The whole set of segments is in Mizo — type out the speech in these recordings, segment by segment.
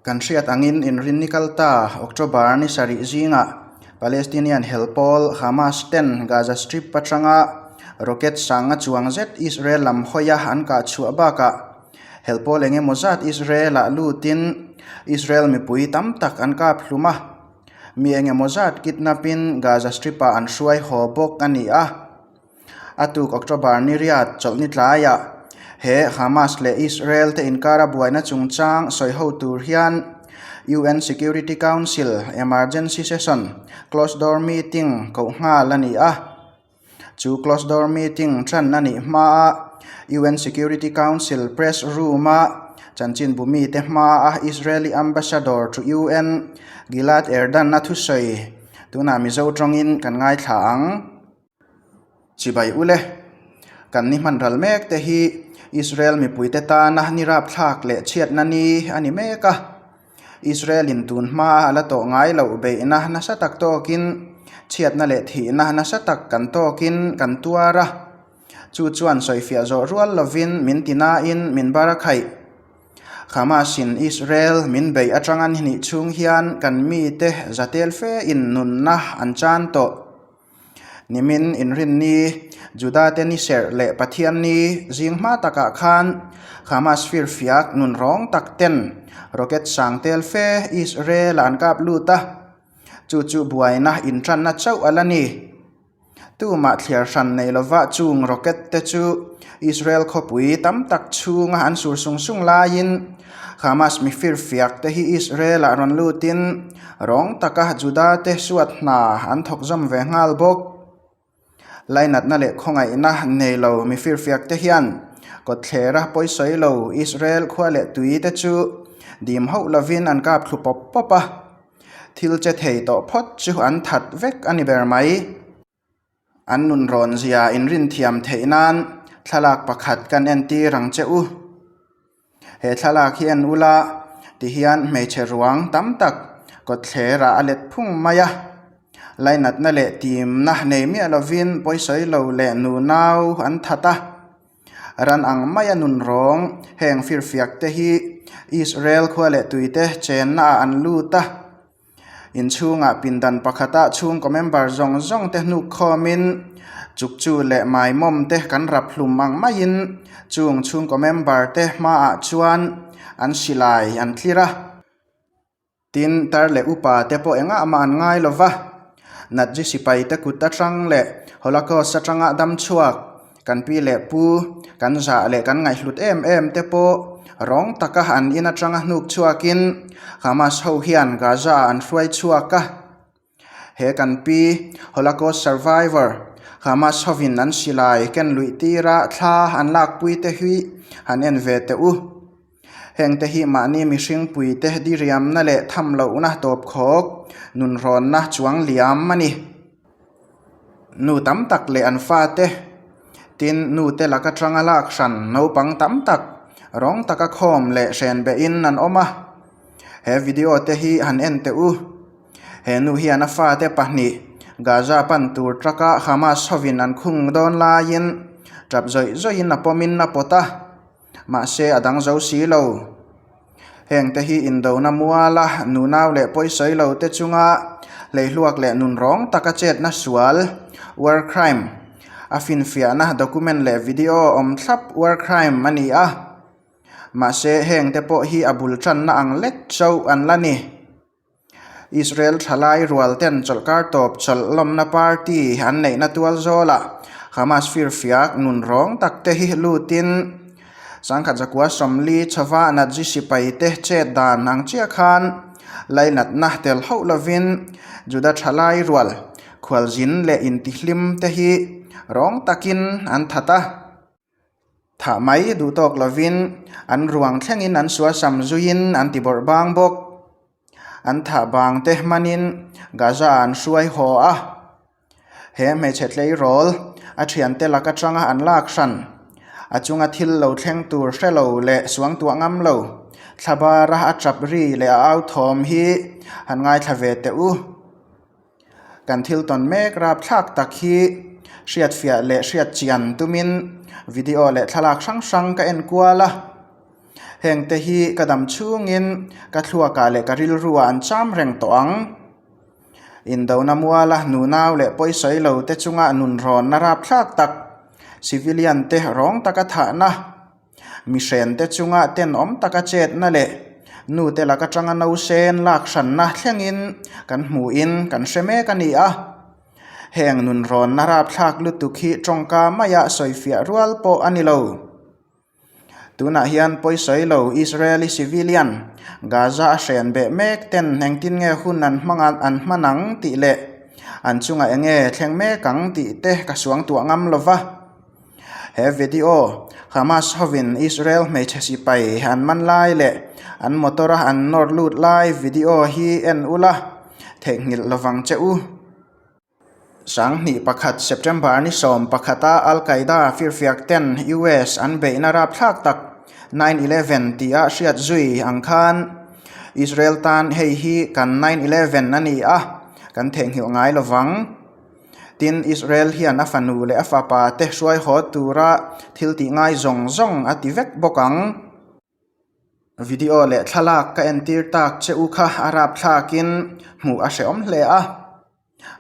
Kan hriat angin inrinni kal ta October ni sarih zingah Palestinian hel pawl Hamas ten Gaza Strip atanga rocket sanga chuang zet Israel lam hawia an kah chhuah bakah hel pawl eng emaw zat Israel-ah lutin Israel mipui tam tak an kap hlum a, mi eng emaw zat kidnap-in Gaza Strip-ah an hruai haw bawk a ni a. A tuk October ni riat chawlhni tlaiah he Hamas leh Israel te inkara buaina chungchang sawi ho tur hian UN Security Council Emergency Session closed door meeting koh nghal a ni a. Chu closed door meeting tan a nih hmaa UN Security Council press room-a chanchinbu mite hmaa Israeli Ambassador to UN Gilad Erdan a thusawi tunah Mizo tawngin kan ngaithla ang. Chibai ule, kan ni hman ral mek te hi Israel mipuite tana ni rapthlak leh chhiatna ni a ni mek a. Israel in tun hma a la tawh ngai loh beihna nasa tak tawkin chhiatna leh thihna nasa tak kan tawkin kan tuar a. Chu chuan sawifiah zawh rual lovin min ti nain min bar a khaih. Hamas in Israel min beih atanga ni hnih chhung hian kan mite zatel fe in nunna an chan tawh. Nimin inrinni, Juda te ni serh leh Pathian ni zing hma takah khan Hamas firfiak nun rawng tak ten rocket sang tel fe Israel ah an kap lut a, chu chu buaina intranna chauh a la ni. Tumah thliar hran nei lova chung rocket te chu Israel khawpui tam tak chhunga an sur sung sung laiin Hamas mi firfiak te hi Israel ah rawn lutin rawng taka Juda te suat hna an thawk zawm ve nghal bawk. Lainatna leh khawngaihna nei lo mi firfiak te hian kawtthlera pawisawi lo Israel khua leh tui te chu dim hauh lovin an kap thlu pawp pawp a, thil che thei tawh phawt chu an that vek a ni ber mai. An nun rawn zia inrin thiam theih nan thlalak pakhat kan entir ang che u. He thlalak hi en ula tihian hmeichhe ruang tam tak kawtthler ah a let phung mai a. Lainatna leh timna nei miah lovin pawisawi lo leh nunau an that a. Ran ang maia nun rawng heng firfiak te hi Israel khua leh tuite chenna ah an lut a. Inchhungah pindan pakhatah chhungkaw member zawng zawng te hnuk khawmin chukchu leh maimawm te kan rap hlum ang maiin chung chhungkaw member te hmaah chuan an silai an tlir a. Tin, tar leh upa te pawh engah mah an ngai lo va, Nazi sipai te kut atang leh Holocaust atanga dam chhuak Kan pi leh pu, kan zah leh kan ngaihhlut em em te pawh rawng taka an in atanga hnuk chhuakin Hamas ho hian Gaza an hruai chhuak a. He kan pi, Holocaust survivor, Hamas hovin an silai ken luih tira thla an lakpui te hi han en ve teh u. Heng te hi mahni mihring pui te diriamna leh tham lohna tawpkhawk nunrawnna chuang liam a ni. Nu tam tak leh an fate tin nu te lak atanga lak hran naupang tam tak rawng taka khawm leh hren behin an awm a. He video te hi han en teh u. He nu hian a fate pahnih Gaza pan tur truck a Hamas hovin an khung dawn laiin tap zawih zawihin a pawmin a pawt a. Mahse a dang zo si lo. Heng te hi indona muala nunau leh pawisawi lo te chunga hleihluak leh nun rawng taka chetna sual, war crime, a finfiahna document leh video awm thlap war crime a ni a. Mahse heng te pawh hi a bul tanna ang lek chauh an la ni. Israel thalai rual ten chawlhkar tawp chawlh lawmna party an neihna tual zawlah Hamas firfiak nun rawng tak te hi lutin sangkhat zakua sawmli chhova Nazi sipai te chet dan ang chiah khan lainatna tel hauh lovin Juda thalai rual khualzin leh intihlim te hi rawng takin an that a. Thah mai duh tawk lovin an ruang thlengin an suasam zuiin an ti bawrh bang bawk. An thah bang te hmanin Gaza an hruai haw a. He hmeichhe tleirawl a thiante lak atanga an lak hran. A chunga thil lo thleng tur hre lo leh suangtuah ngam lo. Thlabara a tap ri leh a au thawm hi han ngaithla ve teh u. Kan thil tawn mek rapthlak tak hi hriatfiah leh hriatchian tumin video leh thlalak hrang hrang ka en kual a. Hengte hi ka dam chhungin ka thluakah leh ka rilruah an cham reng tawh ang. Indona muala nunau leh pawisawi lo te chunga nunrawnna rapthlak tak, civilian te rawng taka thahna, mihren te chunga tenawm taka chetna leh nu te lak atanga nausen lak hranna thlengin kan hmuhin kan hre mek a ni a. Heng nunrawnna rapthlak lutuk hi tawngka maia sawifiah rual pawh a ni lo. Tunah hian pawisawi lo Israeli civilian Gaza a hren beh mek ten engtin nge hun an hmang an hman ang tih leh an chungah eng nge thleng mek ang tih te ka suang tuah ngam lo va. He video Hamas hovin Israel hmeichhe sipai an man lai leh an motor a an nawr lut lai video hi en ula theihnghilh lovang che u. 2001 September ni 11-a Al Qaeda firfiak ten US an beihna rapthlak tak nine eleven tia hriat zui ang khan Israel tan hei hi kan nine eleven a ni a, kan theihnghilh ngai lo vang. Tin, Israel hian a fanu leh a fapa te hruai haw tura thil tih ngai zawng zawng a ti vek bawk ang. Video leh thlalak ka entir tak che u kha a rapthlakin hmuh a hrehawm hle a.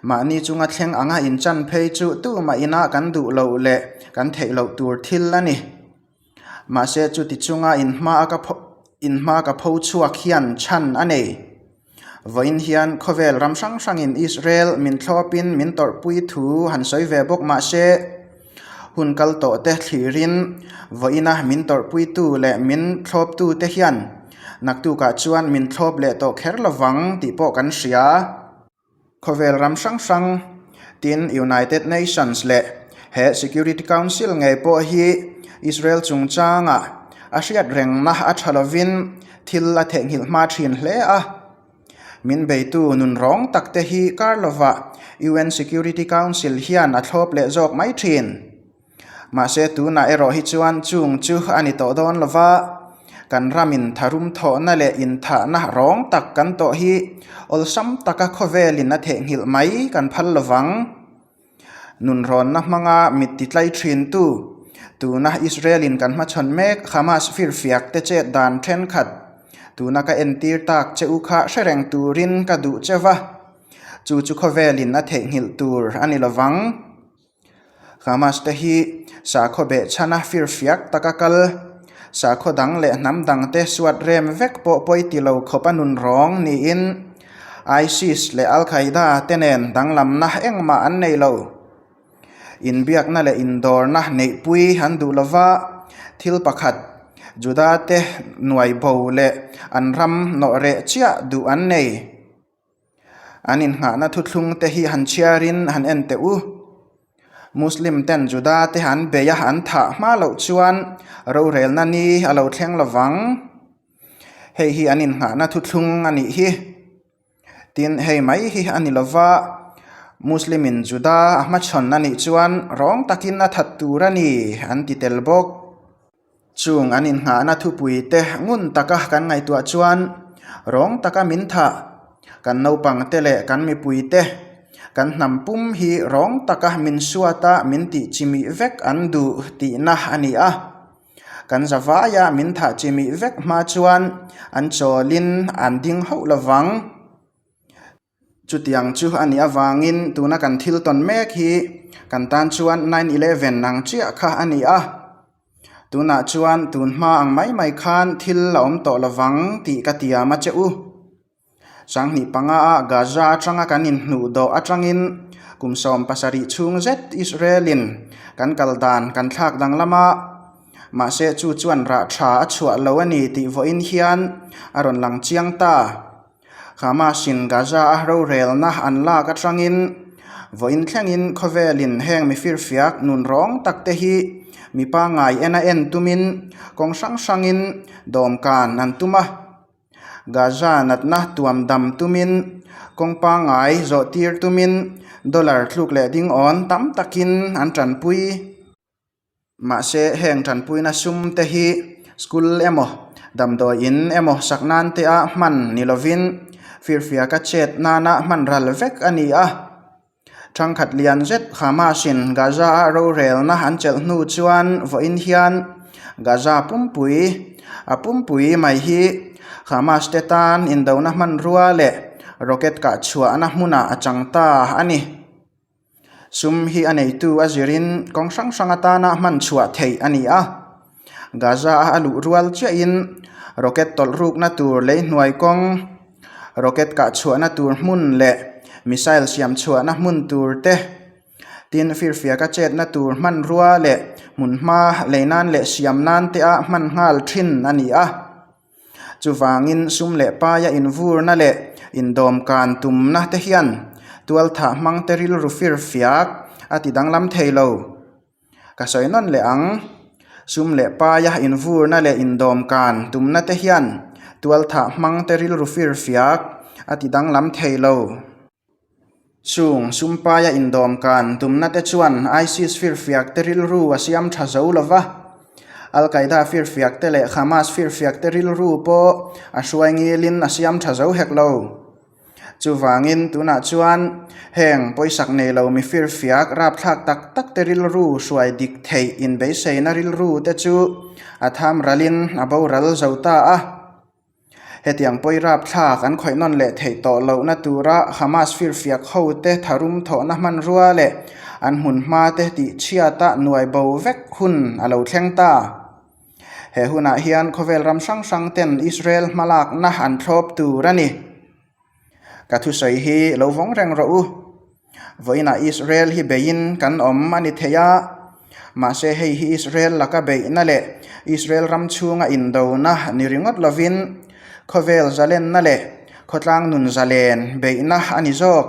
Mahni chunga thleng anga inchan phei chu tumah ina kan duh loh leh kan theih loh tur thil a ni. Mahse chuti chunga inhma ka inhma ka pho chhuak hian chhan a nei. Vawiin hian khawvel ram hrang hrangin Israel min thlawpin min tawrhpui thu han sawi ve bawk mahse hun kal tawh te thlirin vawiina min tawrhpuitu leh min thlawptu te hian naktukah chuan min thlawp leh tawh kher lovang tih pawh kan hria. Khawvel ram hrang hrang tin United Nations leh he Security Council ngei pawh hi Israel chungchangah a hriat rengna a tha lovin thil a theihnghilh hma thin hle a. Min beitu nun rawng tak te hi kar lovah UN Security Council hian a thlawp leh zawk mai thin. Mahse tunah erawh hi chuan chung chu a ni tawh dawn lo va, kan ramin tharum thawhna leh inthahna rawng tak kan tawh hi awlsam taka khawvelin a theihnghilh mai kan phal lo vang. Nunrawnna hmanga mit titlai thintu, tuna Israel-in kan hmachhawn mek Hamas firfiak te chet dan thenkhat tuna ka entir tak che u kha hre reng turin ka duh che va, chu chu khawvelin a theihnghilh tur a ni lo vang. Hamas te hi sakhaw behchhana firfiak taka kal, sakhaw dang leh hnam dang te suat rem vek pawh pawi ti lo khawp a nun rawng niin ISIS leh Al Qaeda te nen danglamna engmah an nei lo. Inbiakna leh indawrna neihpui an duh lova, thil pakhat Juda te nuai bo leh an ram nawh reh chiah duh an nei. An inngahna thuthlung te hi han chhiarin han en teh u. Muslim ten Juda te an bei a, an thah hma loh chuan rorelna ni a lo thleng lovang. Hei hi an inngahna thuthlung a nih hi. Tin, hei mai hi a ni lova, Muslim in Juda a hmachhawn a nih chuan rawng takin a that tur a ni an ti tel bawk. Chung an inngahna thupui te ngun taka kan ngaihtuah chuan rawng taka min thah, kan naupang te leh kan mipui te, kan hnam pum hi rawng taka min suata min tih chimih vek an duh tihna a ni a. Kan zavaia min thah chimih vek hma chuan an chawlin an ding hauh lovang. Chutiang chu a nih avangin tuna kan thil tawn mek hi kan tan chuan nine eleven ang chiah kha a ni a. Tunah chuan tun hma ang mai mai khan thil a awm tawh lovang tih ka tiam a che u. 2005 a Gaza atanga kan inhnuh dawh atangin kum 17 chhung zet Israel-in kan kal dan kan thlak danglam a, mahse chu chuan rah tha a chhuah lo a ni tih vawiin hian a rawn lang chiang ta. Hamas-in Gaza-a rorelna an lak atangin vawiin thlengin khawvelin heng mifirfiak nun rawng tak te hi mi pangngai en a en tumin kawng hrang hrangin dawmkan an tum a. Gaza natna tuam dam tumin kawng pangngai zawh tir tumin dollar tluk leh ding awn tam takin an tanpui. Mahse heng tanpuina sum te hi school emaw damdawi in emaw sak nan te ah hman ni lovin firfiaka chet nana hman ral vek a ni a. Thangkhat lian zet Hamas in Gaza a rorelna an chelh hnu chuan vawiin hian Gaza pumpui a pumpui mai hi Hamas te tan indona hmanrua leh rocket kah chhuahna hmunah a chang ta a ni. Sum hi a neitu a zirin kawng hrang hrang atana hman chhuah theih a ni a. Gaza a a luh rual chiahin rocket tawlh rukna tur lei hnuai kawng, rocket kah chhuahna tur hmun leh missile siam chhuahna hmun tur te, tin firfiaka chetna tur hmanrua leh hmunhma lei nan leh siam nan te a hman nghal thin a ni a. Chuvangin sum leh paia invurna leh indawmkan tumna te hian tualthah hmangte rilru firfiak a ti danglam thei lo. Ka sawi nawn leh ang, sum leh paia invurna leh indawmkan tumna te hian tualthah hmangte rilru firfiak a ti danglam thei lo. Chung sumpaia indawmkan tumna te chuan ISIS firfiak te rilru a siam tha zo lo va, Al Qaeda firfiak te leh Hamas firfiak te rilru pawh a hruai ngilin a siam tha zo hek lo. Chuvangin tunah chuan heng pawisak nei lo mi firfiak rapthlak tak tak te rilru hruai dik theih inbeiseina rilru te chu a tham ralin a boral zo ta a. Hetiang pawi rapthlak an khawih nawn leh theih tawh lohna tura Hamas firfiak hote tharum thawhna hmanrua leh an hmunhma te tihchhiata nuai bo vek hun a lo thleng ta. He hunah hian khawvel ram hrang hrang ten Israel hmalakna an thlawp tur a ni. Ka thusawi hi lo vawng reng rawh u. Vawiinah Israel hi beiin kan awm a ni thei a, mahse hei hi Israel laka beihna leh Israel ram chhunga indona ni ringawt lovin khawvel zalenna leh khawtlang nun zalen beihna a ni zawk.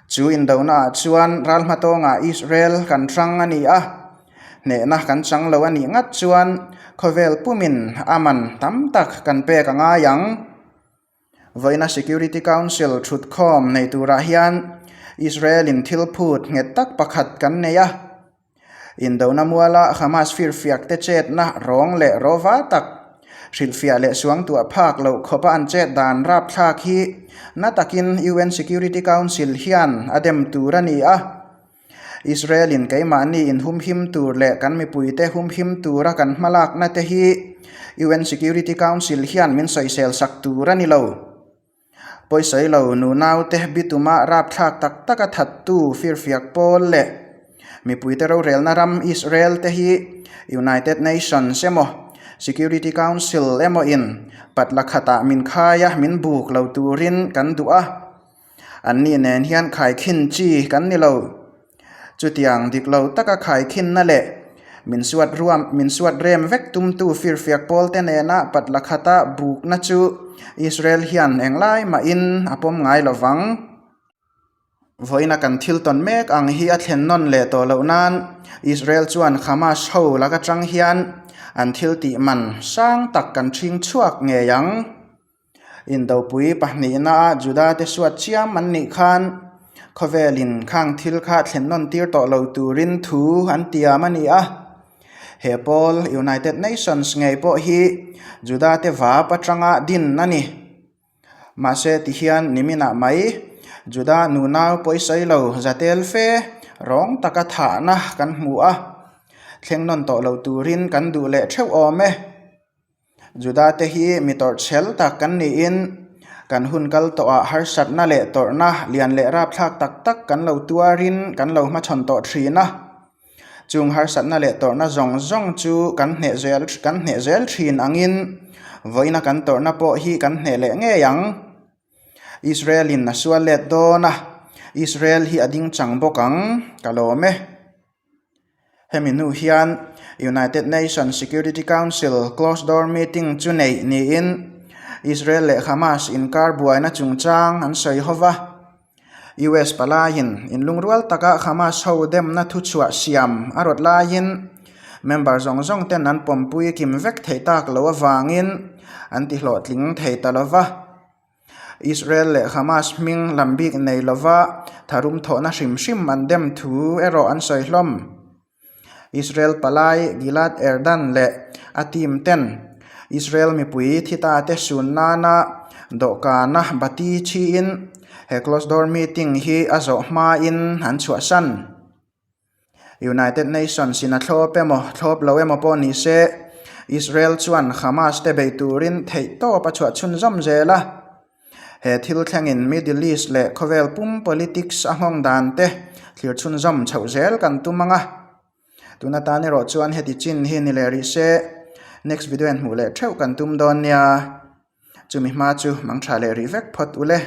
Chu indonaah chuan ral hmatawngah Israel kan hrang a ni a, hnehna kan chang lo a nih ngat chuan khawvel pumin a man tam tak kan pek a ngai ang. Vawiina Security Council thutkhawm nei turah hian Israel-in thil phut nghet tak pakhat kan nei a. Indona muala Hamas firfiakte chetna rawng leh rawva tak hrilhfiah leh suangtuah phak loh khawpa an chet dan rapthlak hi na takin UN Security Council hian a dem tur a ni a. Israel-in keimahni inhumhim tur leh kan mipuite humhim tura kan hmalakna te hi UN Security Council hian min sawisel sak tur a ni lo. Pawisawi lo nunaute bituma rapthlak tak taka thattu firfiak pawl leh mipuite rorelna ram Israel te hi United Nations emaw Security Council emaw in patla khatah min khai a min buk lo turin kan duh a. Anni nen hian khaikhin chi kan ni lo. Chutiang dik lo taka khaikhinna leh min suat ruam min suat rem vek tumtu firfiak pawlte nena patla khata bukna chu Israel hian englai mahin a pawm ngai lo vang. Vawiina kan thil tawn mek ang hi a thlen nawn leh tawh loh nan Israel chuan Hamas ho lak atang hian an thil tih man sang tak kan ṭhing chhuak ngei ang. Indopui pahnihna Juda te suat chiam an nih khan khawvelin khang thil kha thlen nawn tir tawh lo turin thu an tiam a ni a. He pawl United Nations ngei pawh hi Juda te vap atanga din a ni. Mahse tihian niminah mai Juda nunau pawisawi lo zatel fe rawng taka thahna kan hmu a, thleng nawn tawh lo turin kan duh leh theuh awm e. Juda te hi mi tawrhchhel tak kan niin kan hun kal tawhah harsatna leh tawrhna lian leh rapthlak tak tak kan lo tuarin kan lo hmachhawn tawh thin a. Chung harsatna leh tawrhna zawng zawng chu kan hneh zel kan hneh zel thin angin vawiina kan tawrhna pawh hi kan hneh leh ngei ang. Israel-in a sual let dawn a, Israel hi a ding chang bawk ang ka lawm e. Hemi hnu hian United Nations Security Council closed door meeting chu neih niin Israel leh Hamas inkar buaina chungchang an sawi ho va. US palaiin inlungrual taka Hamas ho demna thuchhuah siam a rawt laiin member zawng zawng ten an pawmpui kim vek thei tak loh avangin an tihlawhtling thei ta lo va. Israel leh Hamas hming lam bik nei lova tharum thawhna hrim hrim an dem thu erawh an sawi hlawm. Israel palai Gilad Erdan leh a team ten Israel mipui thi ta te sun nana dawhkana bati thiin he closed door meeting hi a zawh hmain an chhuahsan. United Nations in a thlawp emaw thlawp lo emaw pawh ni se. Israel chuan Hamas te bei turin theihtawp a chhuah chhunzawm zel a. He thil thlengin Middle East leh khawvel pum politics a nghawng dan te thlir chhunzawm chhoh zel kan tum ang a. Tuna tan erawh chuan heti chin hi ni leh rih se, next video in hmuh leh theuh kan tum dawn nia. Chumi hma chu mang tha leh rih vek phawt ule.